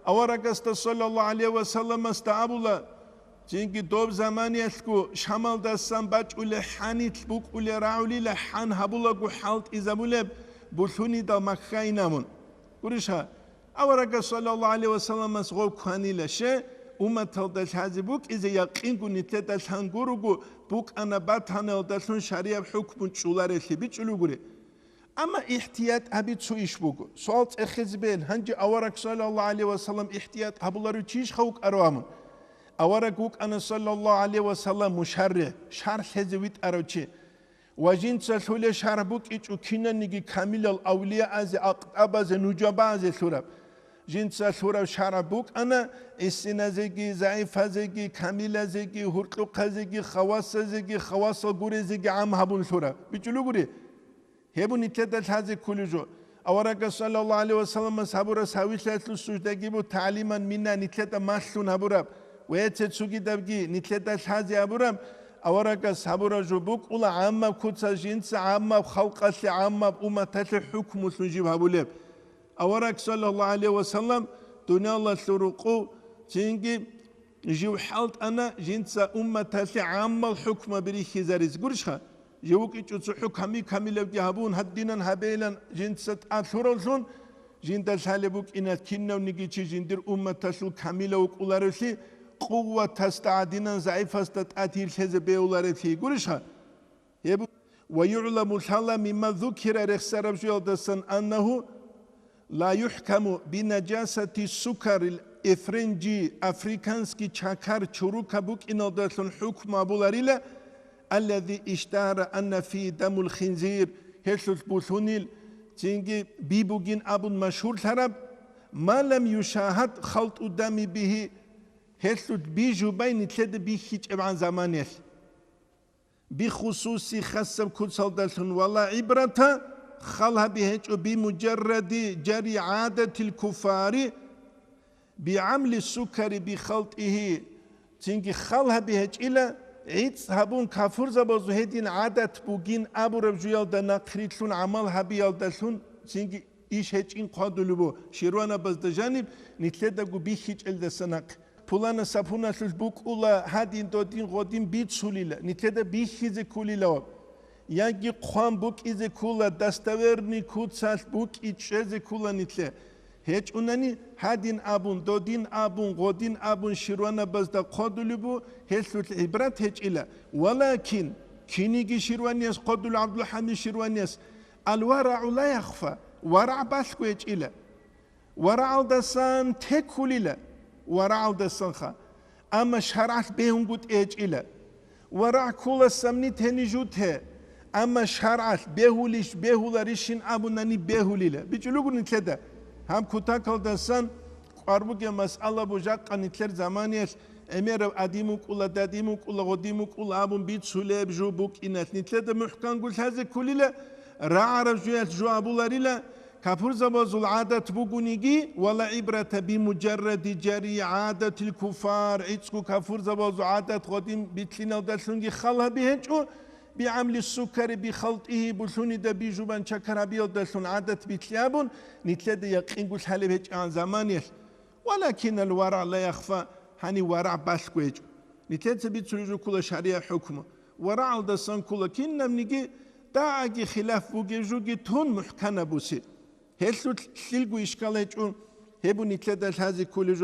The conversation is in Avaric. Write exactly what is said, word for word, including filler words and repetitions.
Аварагасда саллаллагьу гӀалайгьи ва салламасда абула, цинги доб заманиялъго Шамалдасан бачӀулеб хӀанилъ букӀулеб рагӀулила, хӀан гьабулаго хӀалтӀизабулеб булъунидал Маккайин абун. Гурищ гьа? Аварагас саллаллагьу гӀалайгьи ва салламас гъов кванила, ще, умматалда лъазе букӀизе якъинго нилъеда лъан гурого, букӀана батанаялдалъун шарияб хӀукму чӀоларелъи бичӀчӀулугури. Амма ихтият гьаби цо иш буго. Суал цӀехезе бегьин, гьанже авараг саллаллагьу гӀалайгьи ва саллам ихтият гьабуларев чийищха вукӀарав абун? Авараг вукӀана саллаллагьу гӀалайгьи ва саллам мушарригӀ, шаргӀ лъезе витӀарав чи. Ва жинца лъулеб шаргӀ букӀинчӀо кинаниги камилал авлияазе, акътӀабазе, нужабаазе лъураб. Жинца лъурав шаргӀ букӀана гӀисиназеги, загӀипазеги, камилазеги, гьуркьухъазеги, хавасазеги, хавасал гурезеги гӀам гьабун лъураб. БичӀчӀулугури? Гьеб нилъеда лъазе кколеб жо. Аварагас саллаллагьу гӀалайгьи ва салламас гьабураб сагӀвилъиялъул суждаги буго тагӀлиман минна нилъеда малъун гьабураб ва гьеце цогидабги нилъеда лъазе гьабураб, аварагас гьабураб жо букӀуна гӀаммаб куцалъ жинца гӀаммаб халкъалъе гӀаммаб умматалъе хӀукмулъун жив гьабулеб. Авараг саллаллагьу гӀалайгьи ва саллам дуниялалъул рокъов цинги жив хӀалтӀана жинца умматалъе гӀаммал хӀукмаби рихьизаризе. Гурищха? Жив вукӀинчӀо цохӀо ками-, камилабги гьабун, гьадинан гьабейилан жинца тӀад лъуравлъун, жинда лъалеб букӀина кинавниги чи жиндир умматалъул камилав вукӀуларевлъи, къуватасда гӀадинан загӀипасда тӀад гьир лъезе бегьуларевлъи. Гурищха? Гьеб, ва югӀламу лъала мимма зукира рехсараб жоялдасан аннагьу ла юхӀкаму бинажасати сукарил эфренжи, африканский чакар чурукаб букӀиналдалъун хӀукму гьабуларила, аллази иштагьара анна фи дамул хинзир, гьелъулъ булъунил цинги би бугин абун машгьурлъараб, ма лам юшагьад халтӀу дами бигьи, гьелъулъ би жубай нилъеда бихьичӀебгӀан заманиялъ. Бихусуси хасаб куцалдалъун, вала гӀибрата, хал гьаби гьечӀо бимужарради жари гӀадатил куфари, бигӀамли сукари бихалтӀигьи, цинги хал гьаби гьечӀила, гӀицӀ гьабун кафурзабазул гьедин гӀадат бугин абураб жуялда нахърилълъун гӀамал гьабиялдалъун, цинги иш гьечӀин хъвадулеб бу, ширванабазда жаниб нилъедаго бихьичӀелдаса нахъ. Пулана сапуналъулъ букӀула гьадин додин гъодин бицулила, нилъеда бихьизе ккулилаваб. Яги хъван букӀизе ккула, достоверный куцалъ букӀи чӀезе ккула нилъе. ГьечӀунани гьадин абун, додин абун, гъодин абун ширванабазда хъвадулеб бу, гьелъулъ гӀибрат гьечӀила. Валакин, киниги ширванияс хъвадул ГӀабдулхӀамид ширванияс, аль-варагӀу ла яхфа, варагӀ балъго гьечӀила. ВарагӀалдасан теккулила, варагӀалдасанха, амма шаргӀалъ бегьунгутӀи гьечӀила. ВарагӀ ккула самни тени жуте, амма шаргӀалъ бегьулищ бегьуларищин абунани бегьулила. БичӀчӀулугур нилъеда. Гьаб кутакалдасан кӀвар бугеб масъала бу жакъа нилъер заманиялъ гӀемераб адим вукӀула, дадим вукӀула, гъодим вукӀула абун бицулеб жо букӀиналъ нилъеда мухӀканго лъазе ккулила, рагӀараб жоялъ жо абуларила, капурзабазул гӀадат бугониги, вала гӀибрата бимужарради жари гӀадатил куфар, гӀицӀго капурзабазул гӀадат гъодин битлъиналдалъунги хал гьаби гьечӀо, бигӀамли сукари бихалтӀигьи, булъунида бижубан чакар гьабиялдалъун гӀадат битлъи абун, нилъеда якъинго лъалеб гьечӀегӀан заманиялъ. Валакин аль-варагӀ ла яхфа, гьанив варагӀ балъго гьечӀо. Нилъеца бицулеб жо ккула шаригӀат хӀукму. ВарагӀалдасан ккула кинабниги дагӀаги хилаф бугеб жоги тун мухӀканаб буси. Гьелъулъ лъилго ишкал гьечӀо, гьеб нилъеда лъазе кколеб жо.